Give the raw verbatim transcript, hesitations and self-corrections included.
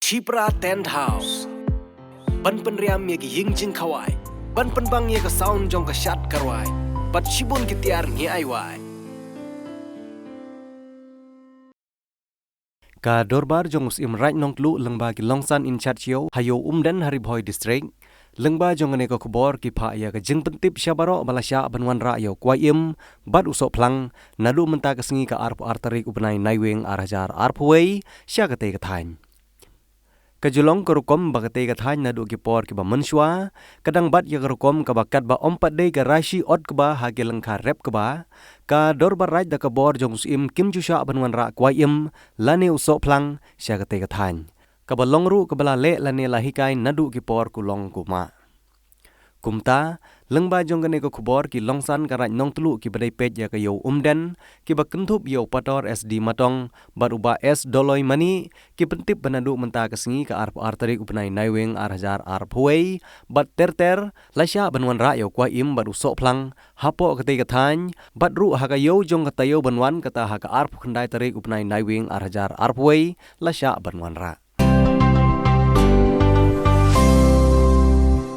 Shipra Tent House, ban pynriam ïa ki ïing jingkhawai, ban pynbang ïa ka sound jong ka shad ka rwai, bad shibun ki tiar ngi ai wai. Ka dorbar jong u Syiem Raid Nongtluh lyngba ki longsan in shad siew ha Ïew Umden ha Ri Bhoi District. Lyngba jong kane ka khubor ki phah ïa ka jingpyntip sha baroh ba la shah ban wanrah ïa u Kwai Im bad u Sohphlang naduh mynta ka sngi ka arphew ar tarik u bnai Naiwieng ar hajar arphew wei sha katei ka thaiñ. Ka ju long ka rukom ba katei ka thaiñ naduh ki por kiba mynshuwa ka dang bat ïa ka rukom kaba katba ym pat dei ka rashi ot kba ha ki lyngkha rep kba, ka dorbar raid da ka bor jong u Syiem kim ju shah ban wanrah Kwai Im lane u Sohphlang sha katei ka thaiñ, kaba long ruh kaba la leh lane la hikai naduh ki por ku long ku mah. Kumta, lyngba jong kane ka khubor ki longsan ka Raid Nongtluh kiba dei peit ïa ka Ïew Umden, kiba kynthup ïa u Pator S D Matong bad u Bah S Doloi Mani, ki pyntip ba naduh mynta ka sngi ka arphew ar tarik u bnai Naiwieng ar hajar arphew wei bad ter ter la shah ban wanrah ïa u Kwai Im bad u Sohphlang hapoh katei ka thaiñ, bad ruh ha ka ïew jong ka taïew ban wan kata ha ka arphew khyndai tarik u bnai Naiwieng ar hajar arphew wei la shah ban wanrah.